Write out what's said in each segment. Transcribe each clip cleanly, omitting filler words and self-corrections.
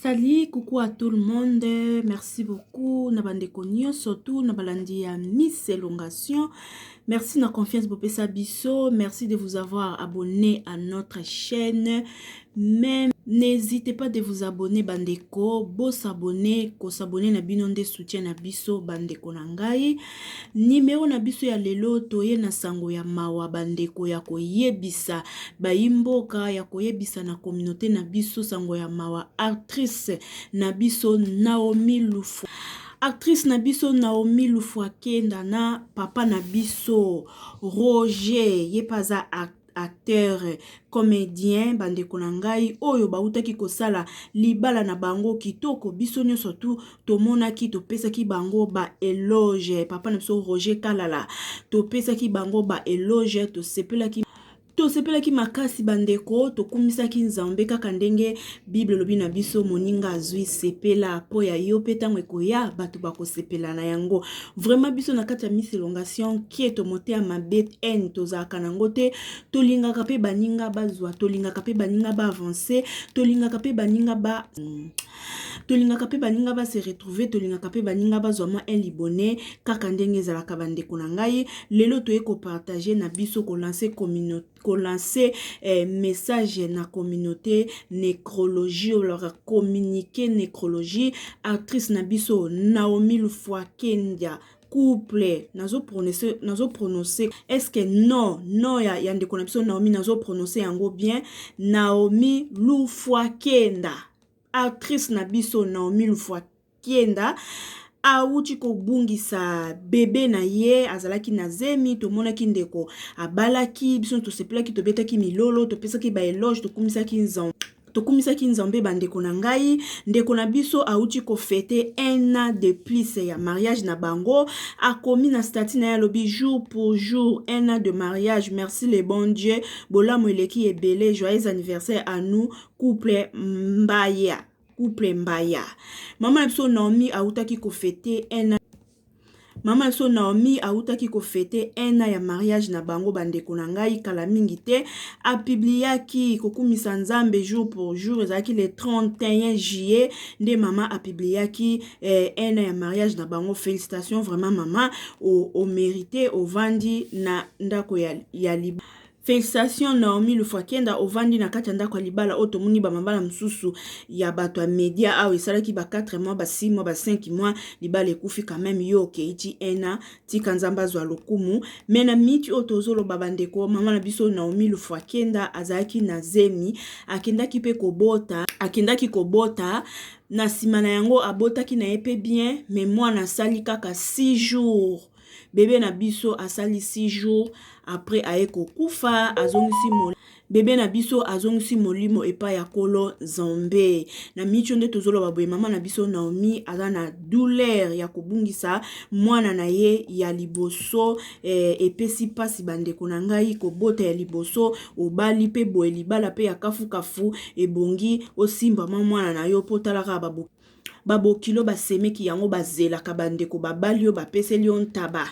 Salut, coucou à tout le monde. Merci beaucoup na bandeko nyonso tout na balandi ya Miss Elongation. Merci na confiance bopesa biso. Merci de vous avoir abonné à notre chaîne. Même n'hésitez pas de vous abonner bandeko, bo s'abonner, ko s'abonner na bino nde soutien na biso bandeko na ngai. Numero na biso ya lelo toye na sango ya mawa bandeko ya koyebisa bayi mboka ya koyebisa na communauté na biso sango ya mawa actrice na biso Naomi Lufu actrice na biso Naomi Lufuakenda na papa na biso Roger ye pe aza acteur comédien bandeko na ngai oyo bautaki kosala libala na bango kitoko biso nyonso tu tomonaki topesaki bango ba eloge papa na biso Roger Kalala topesaki bango ba eloge tosepelaki tosepelaki makasi bandeko tokumisaki nzambe kaka ndenge bible elobi na biso moninga azwi sepela mpo ya yo mpe ntango ekoya bato bakosepela na yango vraiment biso na kati ya miss elongation nketo moteya mabe haine tozalaka nango te tolingaka mpe baninga bazwa tolingaka mpe baninga ba avance tolingaka mpe baninga ba tolingaka mpe baninga ba se retrouver tolingaka mpe baninga bazwa mwa un libone kaka ndenge ezalaka bandeko na ngai lelo toye kopartage na biso kolanse communauté kolanse eh, message na communauté nécrologie olaka communiqué nécrologie actrice na biso Naomi Lufuakendia couple nazo prononcer nazo prononcer est ce que non non ya, ya ndeko na biso Naomi nazo prononcer yango bien Naomi Lufuakenda actrice na biso Naomi Lufuakenda awuti kobungisa bebe na ye azalaki na zemi tomonaki ndeko abalaki biso tosepelaki tobetaki milolo topesaki ba eloge tokumisaki nzambe tokumisaki nzambe bandeko na ngai ndeko na biso awuti kofete un an de plus ya mariage na bango akomi na statut na ye alobi jour pour jour un an de mariage merci le bon dieu bolamu eleki ebele joyeux anniversaire à nous couple mbaya couple mbaya mama na biso naomi awutaki kofete un an Mama na biso Naomi awutaki ko fete un an ya mariage na bango bandeko na ngai kala mingi te apubliaki kokumisa Nzambe jour pour jour ezalaki le 31 juillet nde mama apubliaki eh, un an ya mariage na bango félicitations vraiment mama o, o mérite ovandi na ndako ya, ya libala Felicitations Naomi Lufuakenda ovandi na kati ya ndako ya libala oyo tomoni ba mabala mosusu ya bato ya media awa esalaki ba 4 mois ba 6 mois ba 5 mois libala ekufi quand même yo okei ti un an tika Nzambe azwa lokumu mais na minute oyo tozoloba bandeko mama na biso Naomi Lufuakenda azalaki na zemi akendaki mpe kobota akendaki kobota na nsima na yango abotaki na ye mpe bien mais mwana asali kaka 6 jours Bebe na biso asali 6 jours après aye kokufa azongisi mo bebe na biso azongisi molimo epai ya kolo nzambe na micho nde tozoloba boye mama na biso Naomi aza na douleur ya kobungisa mwana na ye ya liboso eh, epesi mpasi bandeko na ngai kobota ya liboso obali mpe boye libala mpe ya kafukafu ebongi osimba mwa mwana na yo mpo talaka babo Ba bokilo ba semeki yango bazelaka ba ndeko babali yo bapeseli yo ntaba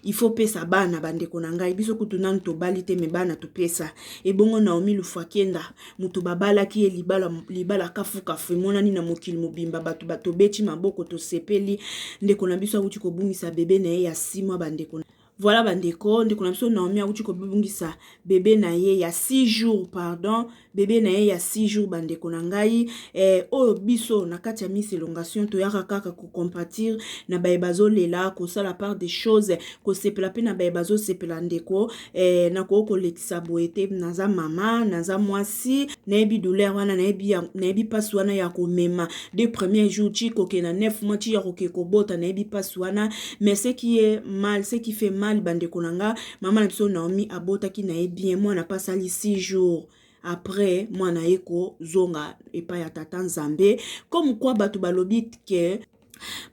il faut pesa bana ba ndeko na ngai biso kutu nanu tobali te me bana topesa ebongo Naomi Lufuakenda moto babalaki ye libala libala kafukafu emonani na mokili mobimba bato batobeti maboko tosepeli ndeko na biso awuti kobungisa bebe na ye ya 6 mois bandeko Voilà bandeko, ndeko na biso Naomi awuti kobungisa bebe na ye ya 6 jours, pardon, bebe na ye ya 6 jours bandeko na ngai eh, oyo biso na kati ya Miss Elongation toyaka kaka ko compatir na baye bazolela, kosala part des choses, kosepela pe na baye bazosepela ndeko eh, nakoki kolekisa boye te, naza mama, naza mwasi, nayebi douleur wana, nayebi nayebi pasi wana ya komema de premier jour ti kokende na 9 mois ti ya kokende kobota, nayebi pasi wana mais ce qui est mal ce qui fait mal bandeko na nga mama na biso Naomi abotaki na ye bien mwana pe asali 6 jours après mwana ye kozonga epai ya tata Nzambe comme quoi bato balobi ke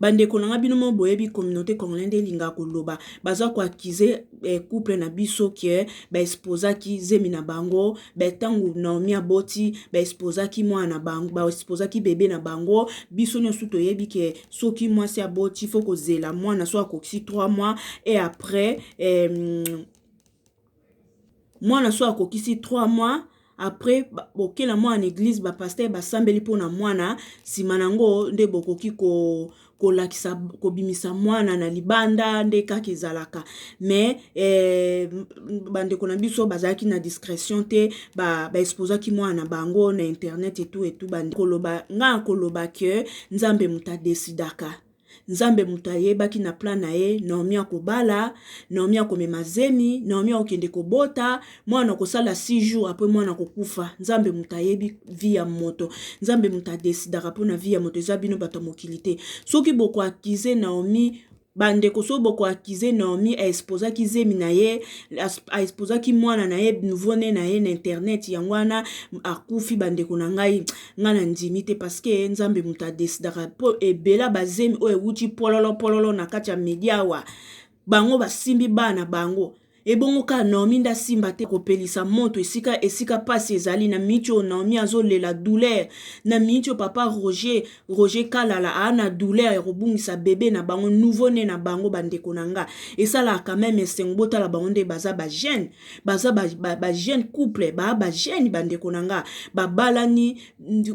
bandeko na nga bino mo boyebi communauté congolais nde elingaka koloba baza koakize eh, couple na biso ke baexposaki zemi na bango ntango Naomi aboti baexposaki mwana na bango baexposaki bebe na bango biso nyonso toyebi ke soki mwasi aboti fo kozela mwana so akokisi 3 mois et après eh, mwana so akokisi 3 mois. Après boke na mwana na eglise, bapasteur basambeli mpona mwana. Nsima nango nde bokoki kolakisa, kobimisa mwana na libanda. Nde kaka ezalaka. Mais bandeko na biso bazalaki na discrétion te, baexposaki ba mwana na bango na internet etu etu. Koloba nga, koloba ke Nzambe moto adesidaka. Nzambe moto ayebaki na plan na ye: Naomi akobala, Naomi akomema zemi, Naomi akokende kobota mwana, akosala 6 jours, après mwana akokufa. Nzambe moto ayebi vie ya moto. Nzambe moto adesidaka mpona vie ya moto, eza bino bato ya mokili te. Soki bokoaccuser Naomi, bandeko, soki bokoaccuser Naomi aexposaki zemi na ye, aexposaki mwana na ye, nouveau-né na ye na internet, yango wana akufi, bandeko na ngai, ngai na ndimi te, parce que Nzambe moto adesidaka. Mpo ebela bazemi oyo ewuti pololo pololo na kati ya media awa, bango basimbi bana bango. Ebongo kaka Naomi nde asimba te? Kopelisa moto esika mpasi ezali. Na miniti oyo Naomi azolela douleur, na miniti oyo papa Roger Kalala aa na douleur ya kobungisa bebe na bango, nouveau-né na bango. Bandeko na nga, esalaka quand même esengo. Botala bango nde baza bajeune, baza bajeune couple, baa bajeune. Bandeko na nga, babalani.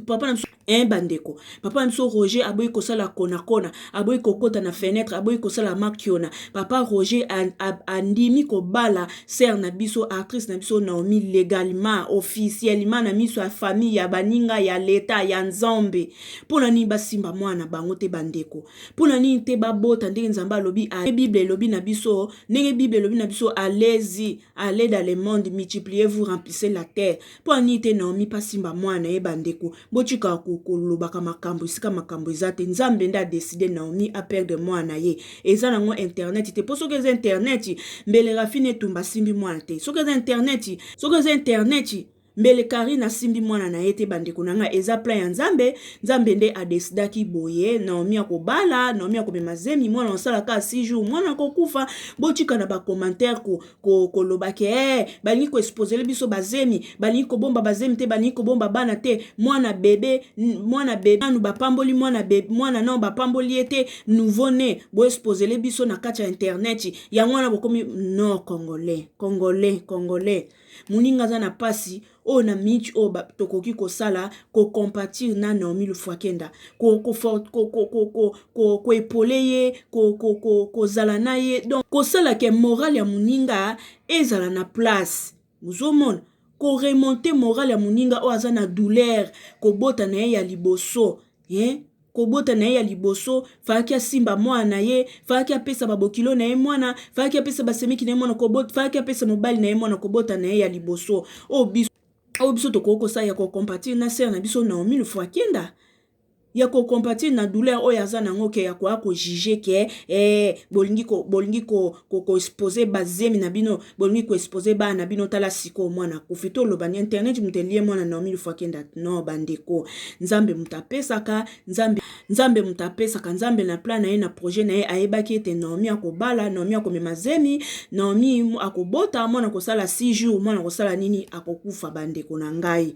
Papa na biso, bandeko, papa na biso Roger aboyi kosala konakona, aboyi kokɔta na fenêtre, aboyi kosala makiona. Papa Roger andimi kobala sœur na biso, actrice na biso Naomi, légalement, officiellement, na miso ya famille, ya baninga, ya leta, ya Nzambe. Mpo na nini basimba mwana bango te, bandeko? Mpo na nini te babota ndenge Nzambe alobi? Bible elobi na biso, ndenge Bible elobi na biso: "Allez-y, allez dans le monde, multipliez-vous, remplissez la terre." Mpo na nini te Naomi mpasimba mwana ye? Bandeko, botika kolobaka makambo esika makambo eza te. Nzambe nde adécider Naomi aperdre mwana ye. Eza nango internet te, mpo soki eza internet, mbele Rafine Etumba asimbi mwana te. Soki eza internet, soki eza internet, mbele Karine asimbi mwana na ye te. Bandeko na ngai, eza plan ya Nzambe. Nzambe nde adesidaki boye: Naomi akobala, Naomi akomema zemi, mwana asalaka 6 jours, mwana akokufa. Botika na bacommentaire koloba ke balingi koexposele biso bazemi, balingi kobomba bazemi te, balingi kobomba bana te. Mwana bebe, mwana bebe nanu bapamboli mwana bebe, mwana nano bapamboli ye te, nouveau-né, boexposele biso na kati ya internet. Yango wana bokomi no Congolais, Congolais, Congolais. Moninga aza na mpasi oyo na miniti oyo, tokoki kosala kocompatir na Naomi Lufwakenda, koépauler ye, kozala na ye, donc kosala ke moral ya moninga ezala na place. Ozomona, koremonter moral ya moninga oyo aza na douleur. Kobota na ye ya liboso, eh? Kobota na ye ya liboso, fayaki asimba mwana na ye, fayaki apesa babokilo na ye mwana, fayaki apesa basemiki na ye mwana, fayaki apesa mobali na ye mwana. Kobota na ye ya liboso oyo biso tokoki kosala ya kocompatir na sœur na biso Naomi Lufwakenda, ya kocompatir na douleur oyo aza nango, ke ya koya kojuger ke bolingi bolingi koexposer bazemi na bino, bolingi koexposer bana na bino. Tala sikoyo mwana akufi. Toloba ni internet moto elie mwana Naomi Lufwakenda? No, bandeko. Nzambe moto apesaka. Nzambe, Nzambe moto apesaka. Nzambe na plan na ye, na projet na ye, ayebaki ete Naomi akobala, Naomi akomema zemi, Naomi akobota mwana, kosala 6 jours, mwana akosala nini? Akokufa. Bandeko na ngai,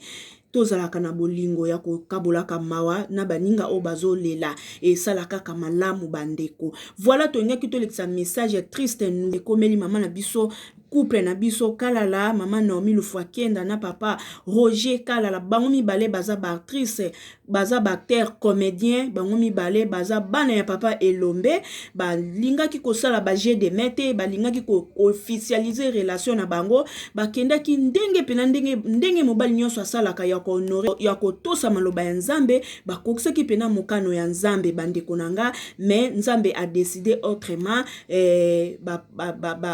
tozalaka na bolingo ya kokabolaka mawa na baninga oyo bazolela, esala kaka malamu, bandeko. Voilà, tolingaki tolekisa message ya triste ekomeli mama na biso, couple na biso Kalala, mama Naomi Lufwakenda na papa Roger Kalala. Bango mibale baza baactrice, baza baacteur comédien. Bango mibale baza bana ya papa Elombe. Balingaki kosala bajeu de main te, balingaki koofficialiser relation na bango. Bakendaki ndenge mpena ndenge mobali nyonso asalaka, ya kohonorer, ya kotosa maloba ya Nzambe. Bakokisaki mpena mokano ya Nzambe, bandeko na nga. Mais Nzambe adécider autrement.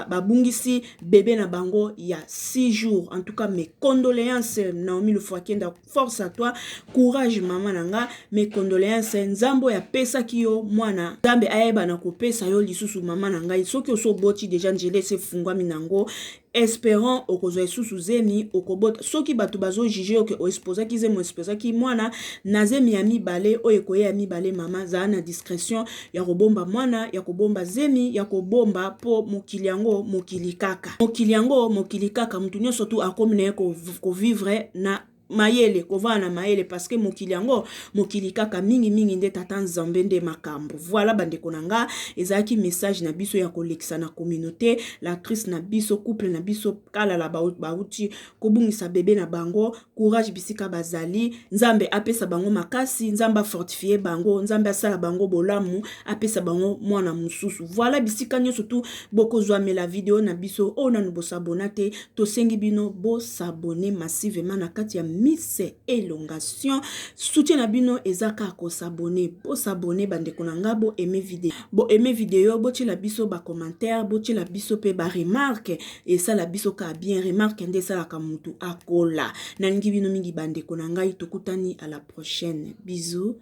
Babungisi ba, ba, ba bebe na bango ya 6 jours. En tout cas, mes condoléances, Naomi Lufwakenda. Force à toi, courage, mama na nga, mes condoléances. Nzambe oyo apesaki yo mwana, Nzambe ayeba na kopesa yo lisusu. Mama na ngai, soki oso oboti déjà, nzela esi efungwami nango. Espérons okozwa lisusu zemi, okobota. Soki bato bazojuger oke oexposaki zemi, oexposaki mwana, na zemi ya mibale oyo ekoya ya mibale, mama, zala na discrétion ya kobomba mwana, ya kobomba zemi, ya kobomba, mpo mokili yango mokili kaka, mokili yango mokili kaka. Motu nyonso tu akomi na ye kovivre na Mayele, kovanda na mayele, parce que mokili yango, mokili kaka mingimingi nde tata Nzambe nde makambo. Voilà, bandeko na nga, ezalaki message na biso ya kolekisa na communauté. L'actrice na biso, couple na biso Kalala, bauti kobungisa bebe na bango. Courage bisika bazali. Nzambe apesa bango makasi, Nzambe afortifie bango, Nzambe asala bango bolamu, apesa bango mwana mosusu. Voilà, bisika nyonso tu bokozwamela video na biso oyo, nanu bosabona te, tosengi bino bosabone massivement na kati ya Miss Elongation. Soutien na bino eza kaka kosabone. Bosabone, bandeko na nga, boaime video, boaime video, botiela biso bacommentaire, botiela biso mpe baremarque, esala biso kaka bien. Remarque nde esalaka mutu akola. Nalingi bino mingi, bandeko na ngai. Tokutani à la prochaine. Bisous,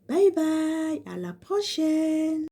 bye bye, à la prochaine.